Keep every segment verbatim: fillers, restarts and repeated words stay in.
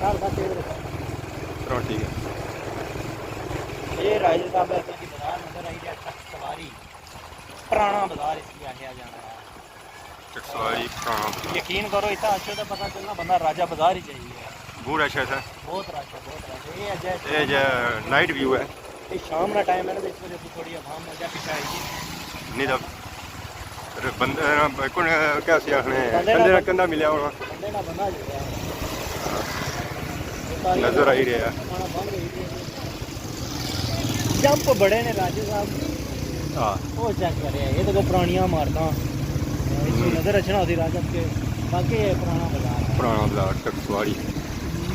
چلو ٹھیک ہے۔ یہ راجہ صاحب ہے، تاں جی بازار نظر آئی رہیا، چک سواری، پرانا بازار اس کی آخیا جانا ہے۔ چکسواری پرانا بازار۔ یقین کرو، اتنا اچھے تو پتہ چلنا بندہ راجہ بازار ہی چاہیے۔ بہت رش ہے اتھے۔ بہت رش ہے، بہت رش ہے۔ یہ اجے یہ جے نائٹ ویو ہے۔ یہ شام کا ٹائم ہے نا، تو اس وجہ سے تھوڑی عوام اجے پیچھے آئی ہے۔ نہیں تو بندے کون کیا سی آخنے، بندے نہ بندے نہ بندہ ملیا ہونا۔ بندے نہ بندہ جڑیا ہونا۔ نظر آئی رہیا۔ جمپ بڑے نے راجہ صاحب۔ ہاں۔ وہ چیک کرے، یہ تو کوئی پرانیاں عمارتاں۔ اس کو ہوں۔ نظر اچھنا ہوتی راجہ کے، باقی یہ پرانا بازار ہے۔ پرانا بازار، چکسواری۔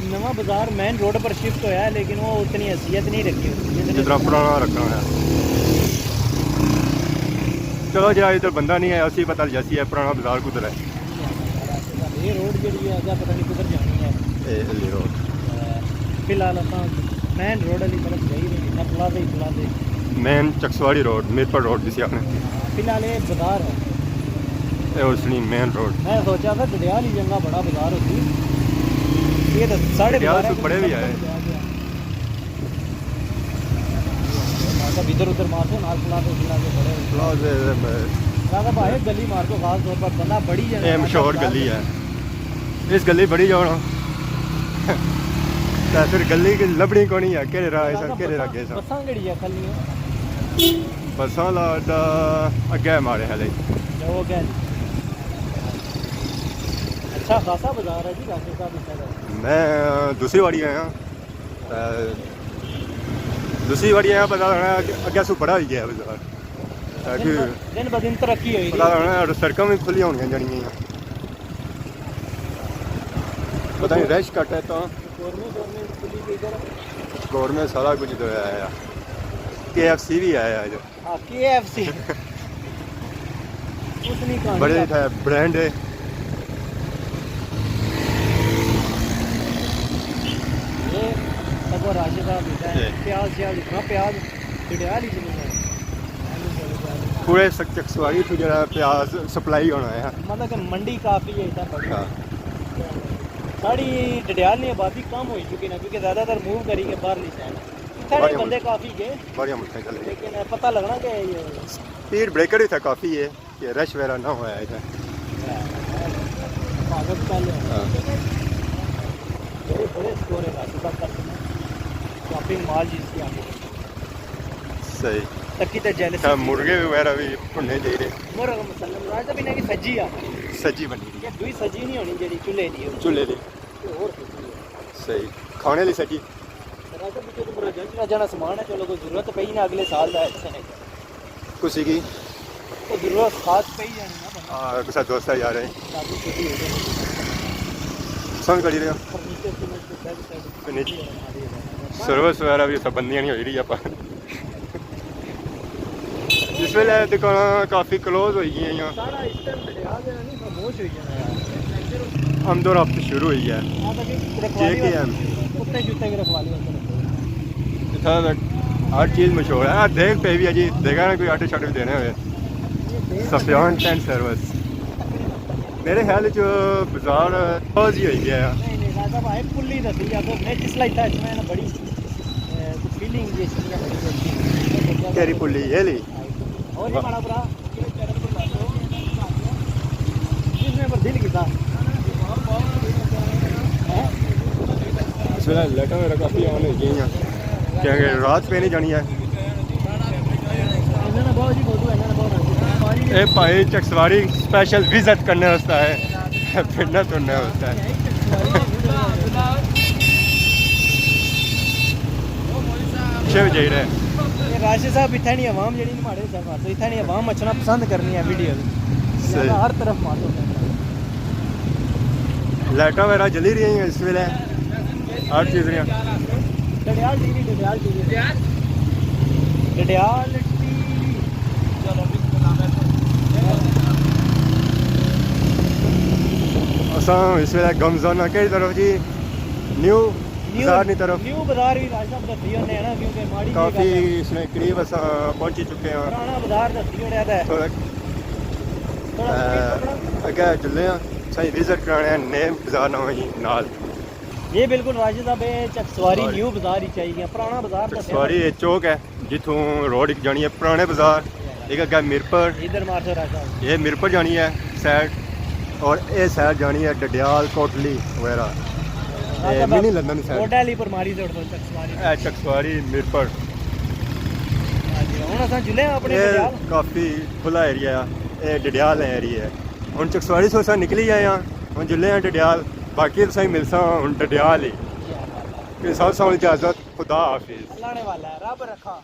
نواں بازار مین روڈ پر شفٹ ہویا ہے، لیکن وہ اتنی حیثیت نہیں رکھی ہوتی جتنی جتنا پرانا رکھنا ہے۔ چلو جی، ادھر بندہ نہیں ہے، اسی پتہ لگ جاسی ہے پرانا بازار کدھر ہے۔ یہ روڈ جڑی ہے، اگے پتہ نہیں کدھر جانی ہے۔ اے علی روڈ۔ فی الحال اساں مین روڈ والی طرف جائی رہے ہیں، پلازے ہی پلازے۔ مین چکسواری روڈ، میرپور روڈ جسی آخنے۔ فی الحال یہ بازار ہے۔ اے اس نی مین روڈ۔ میں سوچا تھا ڈڈیال ہی چنگا بڑا بازار ہوسی۔ یہ تو ساڑھے ڈڈیال بارہ سے بڑے بھی آئے۔ مطلب ادھر ادھر مار دو، نال پلازے، پلازے بڑے۔ پلازے، اے، پلازہ بھائی، گلی مار دو، خاص طور پر بندہ بڑی جانا اے ہے، مشہور پلازے۔ گلی ہے۔ اس گلی بڑی جاؤ نا۔ تے پھر گلی کی لبنی کونی ہے، کہڑے راہ ہے، پلازہ کہڑے راہ گئے سا۔ بساں کہڑی ہے کھلی ہے؟ بساں لا اڈا اگے مارے ہلے۔ اچھا، وہ اگے۔ اچھا خاصا بازار ہے جی، راشد صاحب اتھے دا۔ میں دوسری واری آیا۔ تے دوسری واری اے پتہ لگنا کہ اگے سو بڑا ہوئی گیا بازار۔ تے دن کہ ب-، دن ب دن ترقی ہوئی پتہ رہی۔ لگنا اور سڑکاں بھی کھلیاں ہونیاں جانیاں۔ پتہ نہیں رش گھٹ ہے تاں۔ گورنمنٹ، گورنمنٹ کھلی گئی ادھر۔ گورنمنٹ سارا کچھ ادھر آیا۔ کے ایف سی بھی آیا ادھر۔ ہاں، کے ایف سی۔ اس نی کہانی بڑے کا۔ اتھے برانڈ ہے۔ یہ سگوں راشد صاحب بیٹھا ہے۔ جی۔ پیاز شیاز اتنا پیاز ڈڈیال ہی چلے گا۔ پورے سک-، چکسواری تو جڑا پیاز سپلائی ہونا ہے۔ مطلب کہ منڈی کافی ہے اتنا بڑی۔ ہاں۔ ساڑی ڈڈیال نی آبادی کم ہوئی چکی نا، کیونکہ زیادہ تر موو کری کے باہرلی سائیڈ۔ اتھے بڑے بندے ملک۔ کافی گئے۔ بڑے ملک چلے گئے۔ لیکن پتہ لگنا کہ یہ اسپیڈ بریکر اتھے کافی ہے کہ رش وغیرہ نہ ہویا اتھے۔ حفاظت کر لیا۔ ہاں۔ بڑے، بڑے سٹور ہے، راشد صاحب کا شاپنگ مال جس کی آگے۔ صحیح۔ تکی تے جیلس ہاں، کی۔ مرغے وغیرہ بھی بھنے چاہیے۔ مرغ مسلم، راج صاحب انہیں کی سجی آ۔ سجی بنی۔ یہ دوئی سجی نہیں ہونی جیڑی چولہے دی ہونی۔ چولہے دی۔ یہ اور سجی ہے۔ صحیح۔ کھانے لی سجی۔ راجہ پچھے تو پورا جنج نہ جانا سامان ہے، چلو کوئی ضرورت پئی نہ اگلے سال دا ہے کسے نے۔ کسی کی؟ تو ضرورت خاص پئی جانی نا بندہ۔ ہاں، کسے دوست ہے یار ہے۔ شادی شودی ہو جائے۔ پسند کری رہے ہو؟ فرنیچر فرنیچر بیڈ شیڈ۔ فرنیچر۔ سروس وغیرہ بھی سب بندیاں نہیں ہوئی رہی آپ۔ اس ویلے دکاناں کافی کلوز ہوئی گئیاں۔ سارا اس ٹائم ڈڈیال جیڑا نہیں خاموش ہوئی جانا یار۔ آمد و رفت شروع ہوئی ہے۔ ہاں، تاکہ رکھوالی جے کے ایم۔ کتے شتے کی رکھوالی ہوتی ہے۔ اتھا تک ہر چیز مشہور ہے۔ آ دیکھ پہ بھی ہے جی، دیکھا نا کوئی آٹے شاٹے بھی دینے ہوئے۔ سفیان ٹینٹ سروس۔ میرے خیال وچ بازار کلوز ہی ہوئی گیا ہے۔ نہیں، نہیں، راجہ بھائی، پلی دسی یا تو میں جس لائک تھا، اس میں نا بڑی، اے، کوئی فیلنگ جی سی ہے، بڑی اچھی۔ کیری پلی، یہ لی؟ اور یہ واہ۔ ماڑا برا، جس نے پر دل کیتا۔ اس ویلے لائٹاں وغیرہ کافی آن ہوئی گئیاں، کیونکہ رات پہ نہیں جانی ہے۔ اے بھائی چکسواری اسپیشل وزٹ کرنے واسطے آئے، پھرنے ترنے واسطے۔ پچھے بھی جائی رہے۔ یہ راشد صاحب اتھے نہیں، عوام جڑی نا ماڑے سفر تو اتھے نہیں، عوام اچھنا پسند کرنی ہے ویڈیو۔ صحیح۔ ہر طرف مارو۔ لائٹاں وغیرہ جلی رہی ہیں اس ویلے۔ ہر چیز رہی۔ ڈڈیال ٹی وی، ڈڈیال ٹی وی۔ ڈڈیال ٹی وی۔ اساں اس ویلے گمزانہ کہڑی طرف جی؟ نیو نیو بازار نی طرف۔ نیو بازار بھی راج صاحب دسی ہونے ہیں نا، کیونکہ ماڑی جی کافی گل ہے۔ اس نے قریب اساں پہنچی چکے ہیں۔ پرانا بازار دسی ہونے ہے۔ تھوڑا، تھوڑا اے، سپیڈ پکڑا۔ اگے جلنے ہیں، سائیں وزٹ کرانے ہیں نئے بازار نہ ہوئی نال۔ یہ بالکل راشد صاحب، یہ چکسواری سواری۔ نیو بازار ہی چاہیے، پرانا بازار دسیا۔ چکسواری یہ چوک ہے، جتھوں روڈ ایک جانی ہے پرانے بازار، ایک اگے میرپور، ادھر مارسو راشد صاحب۔ یہ میرپور جانی ہے سائڈ، اور یہ سائڈ جانی ہے ڈڈیال، کوٹلی وغیرہ۔ راشد اے صاحب، منی لندن سائڈ۔ گوڈا علی پر ماری توڑ دو چکسواری۔ اے چکسواری میرپور۔ ہاں جی، ہن اساں جلے ہاں اپنے اے ڈڈیال۔ کافی کھلا ایریا ہے، اے ڈڈیال ایریا ہے۔ ہن چکسواری سے اساں نکلی آئے ہاں، ہن جلے ہاں ڈڈیال، باقی تساں ملساں ہن ڈڈیال ہی۔ تے سب سب اجازت، خدا حافظ۔ اللہ نے والا ہے، رب رکھا۔